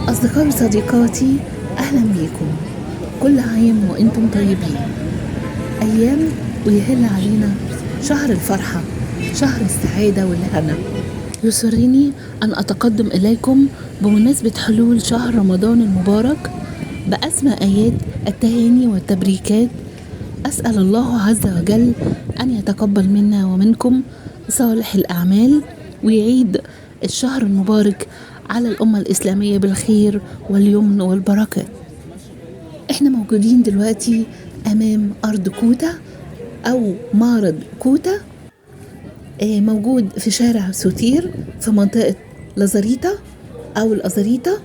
أصدقائي وصديقاتي، أهلا بيكم. كل عام وأنتم طيبين. أيام ويهل علينا شهر الفرحة، شهر السعادة والهنا. يسرني أن أتقدم إليكم بمناسبة حلول شهر رمضان المبارك بأسمى آيات التهاني والتبريكات. أسأل الله عز وجل أن يتقبل منا ومنكم صالح الأعمال، ويعيد الشهر المبارك على الأمة الإسلامية بالخير واليمن والبركات. احنا موجودين دلوقتي أمام أرض كوتا أو معرض كوتا، موجود في شارع سوتير في منطقة لازاريطة أو الأزاريطة.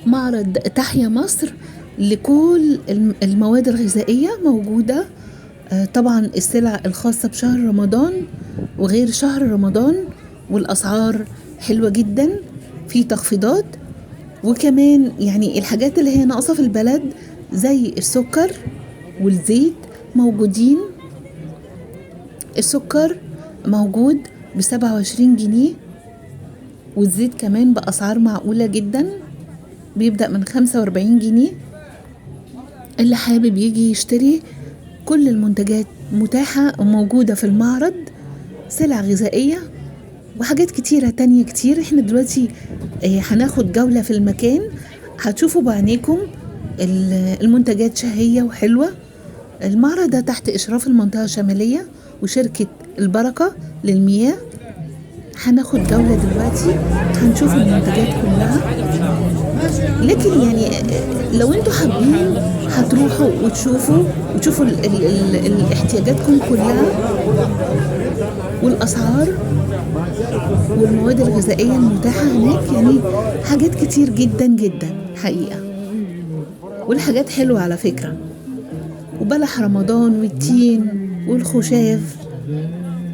معرض تحيا مصر لكل المواد الغذائية موجودة، طبعا السلع الخاصة بشهر رمضان وغير شهر رمضان، والأسعار حلوة جدا، في تخفيضات، وكمان الحاجات اللي هي ناقصة في البلد زي السكر والزيت موجودين. السكر موجود ب27 جنيه، والزيت كمان بأسعار معقولة جدا، بيبدأ من 45 جنيه. اللي حابب يجي يشتري كل المنتجات متاحة وموجودة في المعرض، سلع غذائية وحاجات كتيرة تانية كتير. احنا دلوقتي هناخد جولة في المكان، هتشوفوا بعينيكم المنتجات شهية وحلوة. المعرض ده تحت إشراف المنطقة الشمالية وشركة البركة للمياه. هناخد جولة دلوقتي، هنشوف المنتجات كلها. لكن لو انتوا حابين هتروحوا وتشوفوا احتياجاتكم كلها والأسعار والمواد الغذائية المتاحة هناك. حاجات كتير جدا جدا حقيقة، والحاجات حلوة على فكرة. وبلح رمضان والتين والخشاف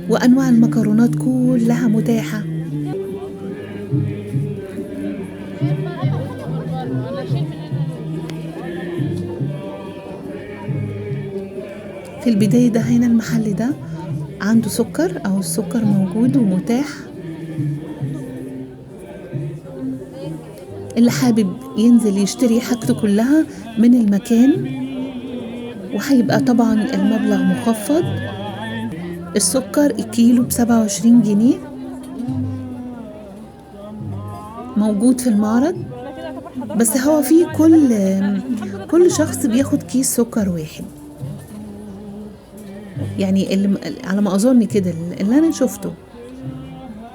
وأنواع المكرونات كلها متاحة. في البداية ده هنا المحل ده عنده سكر، أو السكر موجود ومتاح. اللي حابب ينزل يشتري حاجته كلها من المكان، وهيبقى طبعا المبلغ مخفض. السكر الكيلو ب27 جنيه موجود في المعرض. بس هو في كل شخص بياخد كيس سكر واحد، اللي على ما أظن كده اللي أنا شفته.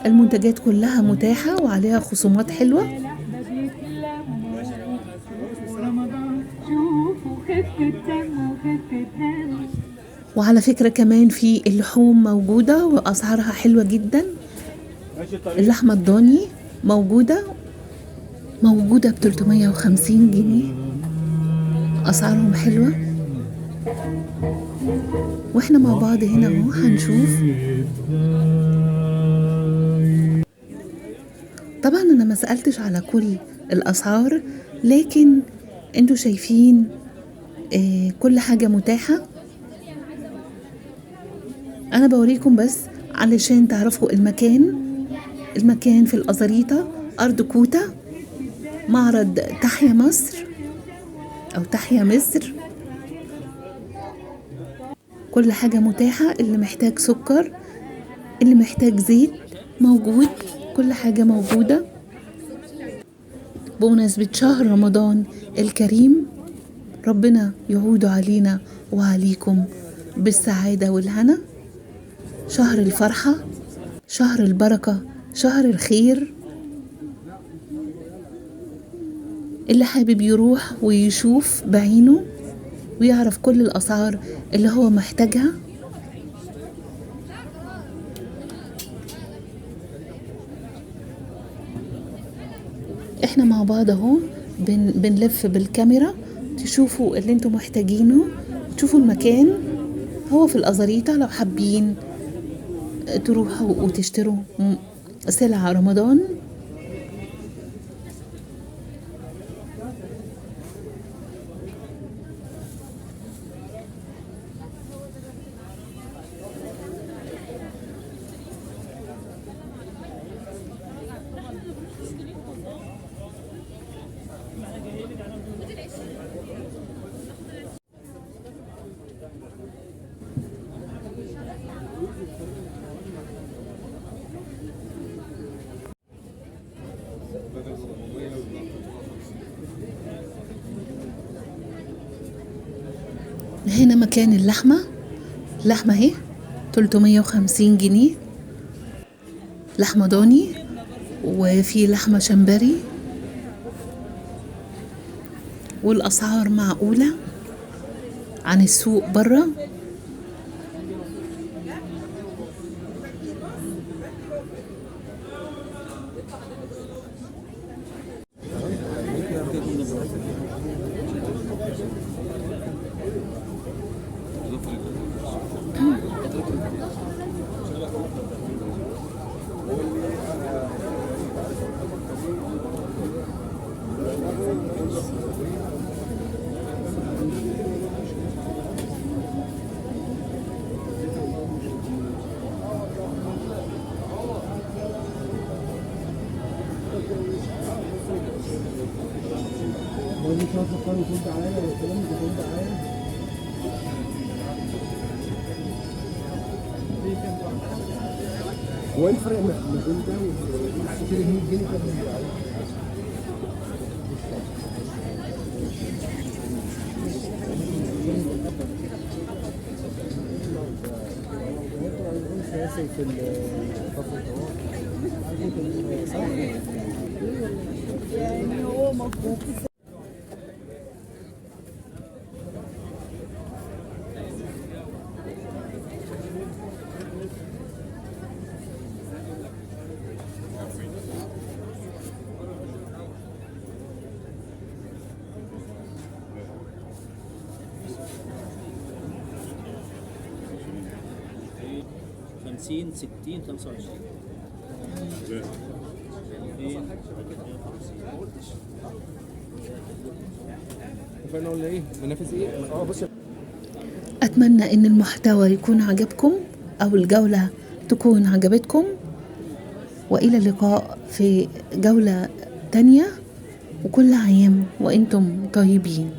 المنتجات كلها متاحة وعليها خصومات حلوة. وعلى فكرة كمان في اللحوم موجودة وأسعارها حلوة جدا. اللحمة الضاني موجودة ب350 جنيه، أسعارهم حلوة. واحنا مع بعض هنا اهو هنشوف. طبعا انا ما سألتش على كل الأسعار، لكن انتوا شايفين، كل حاجة متاحة. انا بوريكم بس علشان تعرفوا المكان. المكان في الأزاريطة، أرض كوتا، معرض تحيا مصر أو تحيا مصر. كل حاجة متاحة، اللي محتاج سكر، اللي محتاج زيت موجود، كل حاجة موجودة. بمناسبة شهر رمضان الكريم، ربنا يعود علينا وعليكم بالسعادة والهنا. شهر الفرحة، شهر البركة، شهر الخير. اللي حابب يروح ويشوف بعينه ويعرف كل الأسعار اللي هو محتاجها. احنا مع بعض اهو بنلف بالكاميرا تشوفوا اللي انتوا محتاجينه، تشوفوا المكان. هو في الأزاريطة، لو حابين تروحوا وتشتروا سلع رمضان. هنا مكان اللحمة، اللحمة اهي 350 جنيه، لحمة ضاني وفي لحمة شمبري، والأسعار معقولة عن السوق برا. هو ايه الفرق ما بين ده وتشتري 100 جنيه كده؟ يعني هو مظبوط. خمسين 60 25 اتفقنا ولا ايه؟ منافس ايه؟ بص. أتمنى إن المحتوى يكون عجبكم أو الجولة تكون عجبتكم، وإلى اللقاء في جولة تانية، وكل عام وإنتم طيبين.